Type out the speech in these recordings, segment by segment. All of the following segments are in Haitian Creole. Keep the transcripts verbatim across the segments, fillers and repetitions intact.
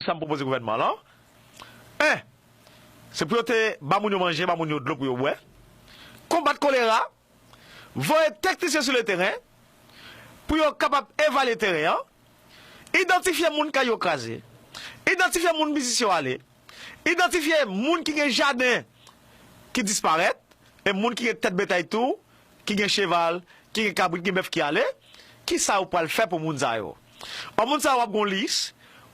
sa m pwopoze gouvènman lan. En, se pou yo te ba moun yo manje, ba moun yo dlo pou yo bwè, konbat kolera, voye teknisyen sou le teren pou yo kapab evalye teren an, idantifye moun kay yo kraze, idantifye moun biznis yo ale, idantifye moun ki gen jaden ki disparèt, e moun ki gen tèt betay tou, ki gen cheval, ki gen kabrit, gen bèf ki ale, kisa ou pral fè pou moun sa yo? Ò, moun sa yo, w ap gen yon lis,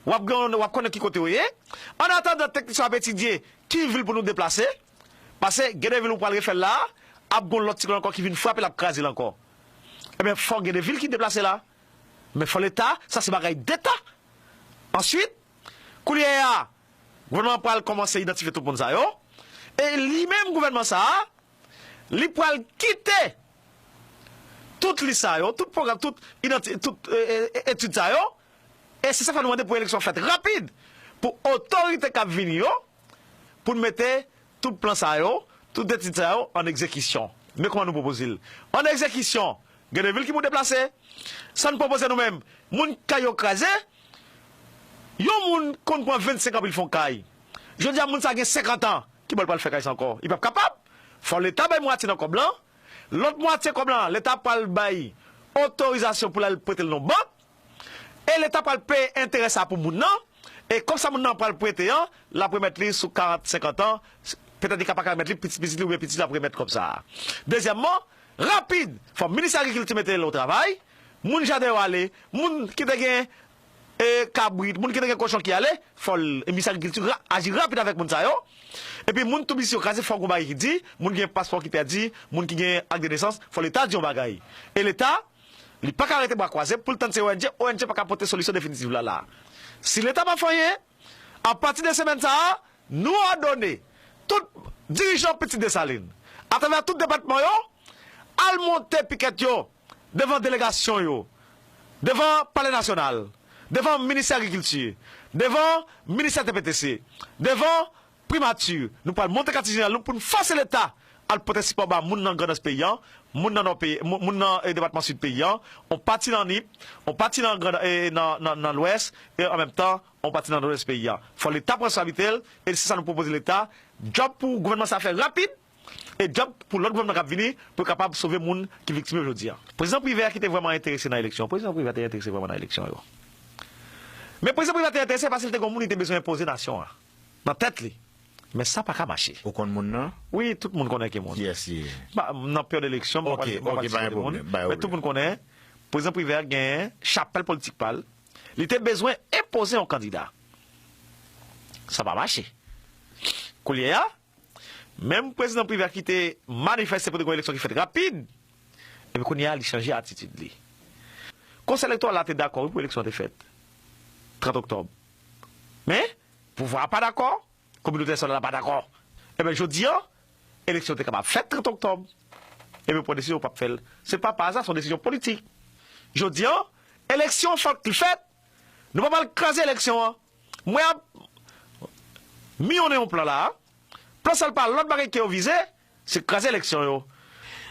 w ap gen, w ap konnen ki kote yo ye. An atandan, teknisyen ap etidye ki vil pou nou deplase, paske gen de vil ou pral refè l la, ap gen yon lòt siklòn ankò ki vin frape l, ap kraze l ankò. Ebyen, fò gen de vil ki deplase la. Men fò Leta, sa se bagay deta. Answit, koulye a, gouvènman an pral kòmanse idantifye tout moun sa yo. E li menm, gouvènman sa a, li pral kite tout lis sa yo, tout pwogram, tout idanti-, tout, e, e, e, etid sa yo. E se sa k fè nou mande pou eleksyon fèt rapid, pou otorite k ap vini yo, pou n mete tout plan sa yo, tout etid sa yo an egzekisyon. Men kòman nou pwopoze l. An egzekisyon, gen de vil ki pou deplase. Sa n pwopoze nou menm, moun kay yo kraze, yon moun konn pran vennsenk an pou l fè yon kay. Jodi a, moun sa gen senkant an, ki bò l pral fè kay sa ankò? Li p ap kapab. Fò Leta bay mwatye nan kòb lan. Lòt mwatye kòb lan, Leta pral bay otorizasyon pou l al prete l nan bank. E Leta pral peye enterè sa pou moun nan. E kòb sa moun nan pral prete an, l ap remèt li sou karant, senkant an. Petèt li ka pa ka remèt li, pitit pitit li oubyen pitit li ap remèt kòb sa a. Dezyèmman, rapid, fò minis agrikilti mete l o travay. Moun jaden yo ale, moun ki te gen, e, kabrit, moun ki te gen kochon ki ale, fò l, e, minis agrikilti ra-, aji rapid avèk moun sa yo. Epi moun tou biznis yo kraze, fò gon bagay ki di, moun gen paspò ki pèdi, moun ki gen ak de nesans, fò Leta di yon bagay. E Leta, li pa ka rete bra kwaze pou l tann se O N G, O N G pa ka pote solisyon definitif la la. Si Leta pa fè anyen, apati de semèn sa a, nou òdone tout dirijan Pitit Desalin, atravè tout depatman yo, al monte pikèt yo devan delegasyon yo, devan Palè Nasyonal, devan Ministè Agrikilti, devan Ministè T P T C, devan Primati, nou pral monte katye jeneral nou pou n fòse Leta al pote sipò ba moun nan Grandans peyi an, moun nan Nò peyi, moun, moun nan, e, depatman Sid peyi an, on pati nan Nip, on pati nan Grand, e, nan, nan, nan Lwès, e an menm tan, on pati nan Nòdès peyi an. Fò Leta pran responsablite l, e se sa nou pwopoze Leta. Djòb pou gouvènman sa fè rapid, e djòb pou lòt gouvènman k ap vini, pou yo kapab sove moun ki viktim yo jodi a. Prezidan Privè ki te vrèman enterese nan eleksyon, Prezidan Privè te enterese vrèman nan eleksyon yo. Men Prezidan Privè te enterese paske l te gen yon moun li te bezwen enpoze nasyon an, nan tèt li. Men sa pa ka mache. Ou konn moun nan? Wi, tout moun konnen ki moun. Kiyès li ye? Ba, m nan peryòd eleksyon, m pa pral, m pa pral site moun. Men tout moun konnen, Prezidan Privè genyen chapèl politik pa l. Li te bezwen enpoze yon kandida. Sa pa mache. Koulye a, menm Prezidan Privè ki te manifeste pou te gen yon eleksyon ki fèt rapid, epi kounye a, li chanje atitid li. Konsèy elektoral la te dakò, wi, pou eleksyon an te fèt trant oktòb. Men, pouvwa a pa dakò, kominote entènasyonal la pa dakò. Ebyen, jodi a, eleksyon te kapab fèt trant oktòb. Ebyen, yo pran desizyon yo p ap fè l. Se pa pa aza, se yon desizyon politik. Jodi a, eleksyon fòk li fèt. Nou pa pral kraze eleksyon an. Mwen ap miyonnen yon plan la. Plan sa l pa lòt bagay ke yo vize, se kraze eleksyon yo.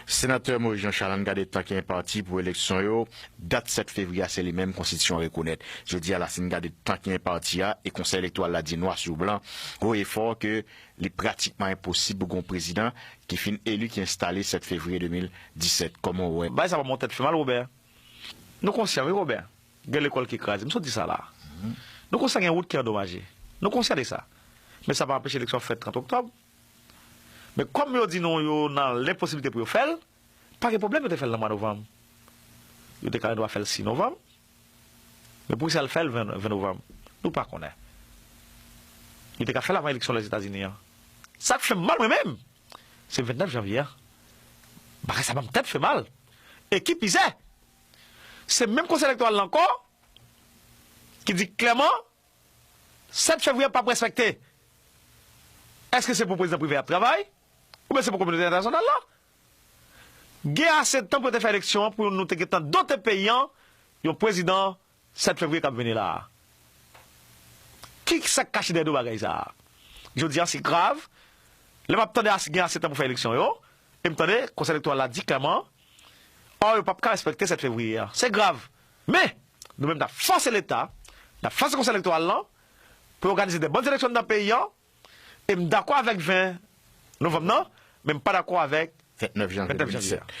Senatè Moïse Jean Charles, ann gade tan ki enpati pou eleksyon yo. Dat sèt fevriye a, se li menm konstitisyon an rekonèt. Jodi a la, si n gade tan ki enpati a, e Konsèy Elektoral la di nwa sou blan, wo e fò, ke li pratikman enposib pou gen yon prezidan ki fin eli, ki enstale sèt fevriye de mil disèt. Kòman w wè? Bagay sa ban mwen yon tèt fè mal, Robert. Nou konsyan, wi, Robert. Gen lekòl ki kraze. M sot di sa la. Nou konsyan gen wout ki andomaje. Nou konsyan de sa. Men sa pa anpeche eleksyon fèt trant oktòb. Men kòm yo di nou yo nan lenposiblite pou yo fè l, pa gen pwoblèm, yo te fè l nan mwa novanm. Yo te ka gen dwa fè l sis novanm. Men poukisa yo fè l ven, ven novanm? Nou pa konnen. Yo te ka fè l avan eleksyon Lèzetazini an. Sa k fè m mal mwen menm, se vennèf janvye a. Bagay sa ban m tèt fè mal. E ki pi zè, se menm Konsèy Elektoral la ankò ki di klèman, sèt fevriye p ap respekte. Èske se pou prezidan Privè y ap travay? Oubyen se pou kominote entènasyonal la? Gen ase tan pou yo te fè eleksyon an, pou nou te gentan dote peyi an yon prezidan sèt fevriye k ap vini la a. Ki sa k kache dèyè do bagay sa a? Jodi a, se grav. Lè m ap tande ase, gen ase tan pou fè eleksyon yo, e m tande Konsèy Elektoral la di klèman, ò, yo p ap ka respekte sèt fevriye a. Se grav. Men, nou menm, n ap fòse Leta, n ap fòse Konsèy Elektoral lan, pou yo òganize de bòn eleksyon nan peyi an. E m dakò avèk ven novanm nan, men m pa dakò avèk vennèf janvye vennèf janvye. de mil disèt.